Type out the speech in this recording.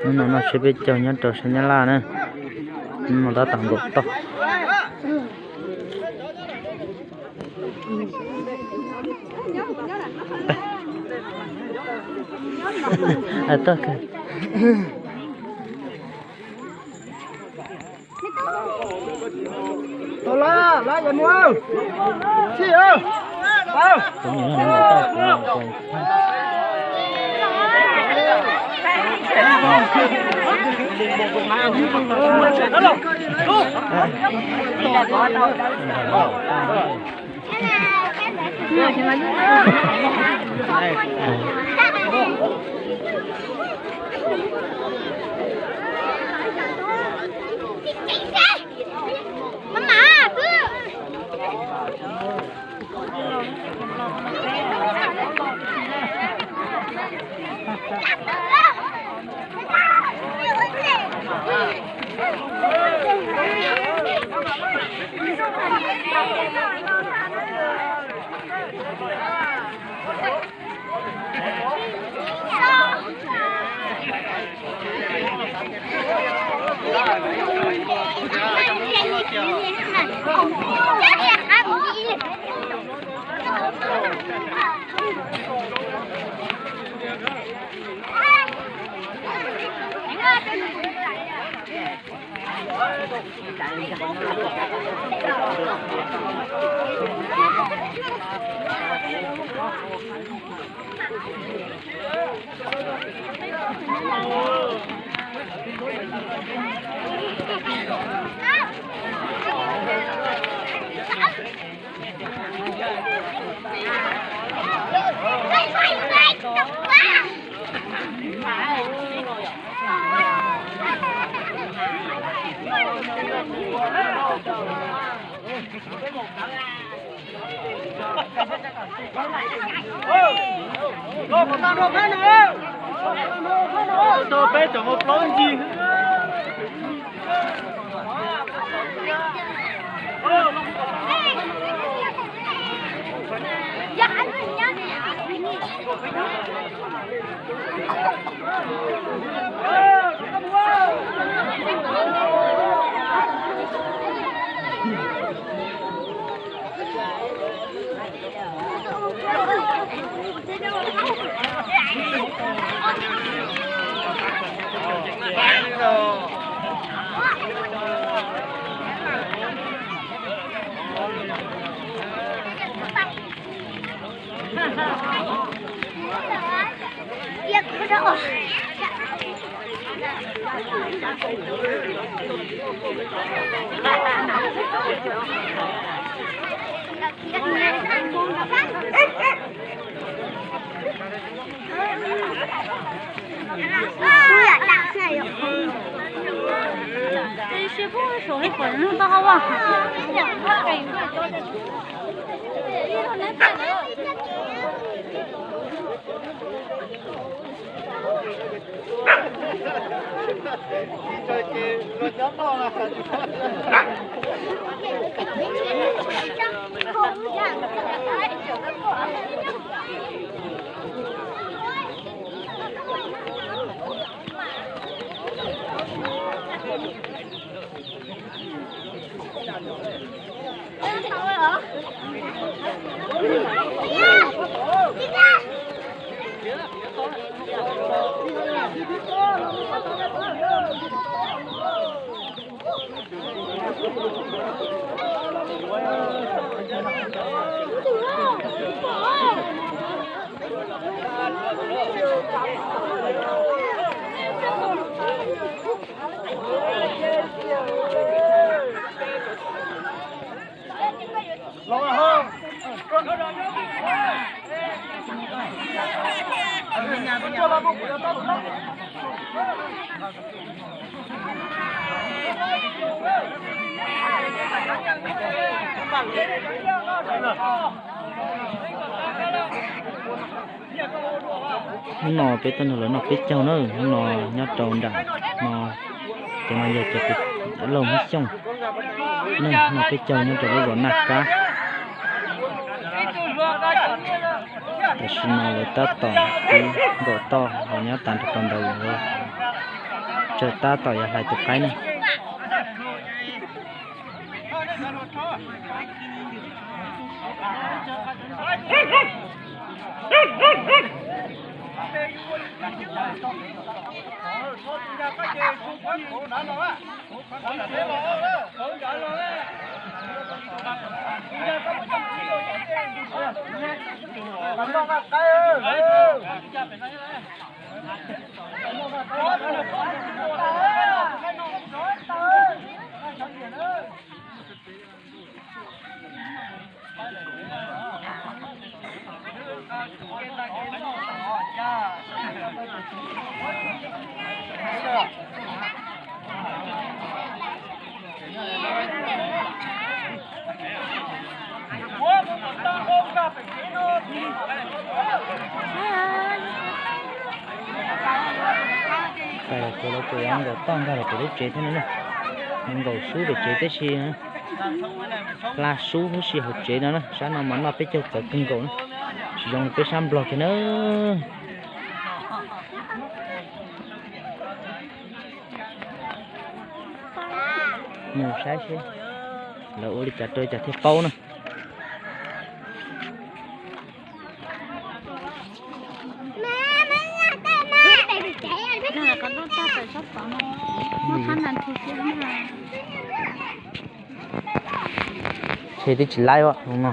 Hnub no noj tsiab peb caug nyob rau sab Nyab Laj na. Hnub no tab tom nkaum toj. Peb cov hauv plaub ncig. Hnub no peb tuaj nrog lawv noj peb caug na, hnub no nyob rau nram no, cov no yog cov laug Hmoob Xyooj, noj peb caug nyob rau lub zos Naj Kab. Tam sim no lawv tab tom tiv nkaum toj los nyob tas nrho rau ntawd, lawv tsawg tab tom yuav hlais tus qaib na. Txais lawv cov, lawv cov yuav nkaum toj nkag lawv cov lub tsev thiab no na. Nkaum sub pem tsev tib si, hla sub huv si hauv tsev no na. Sab no mas noj peb caug txawv kawg nkaus na, tsis zoo li peb sab Nplog kiag na. Mus saib seb lawv ua li cas rau li cas thiaj paub na. Ntshe twb tsis laib no.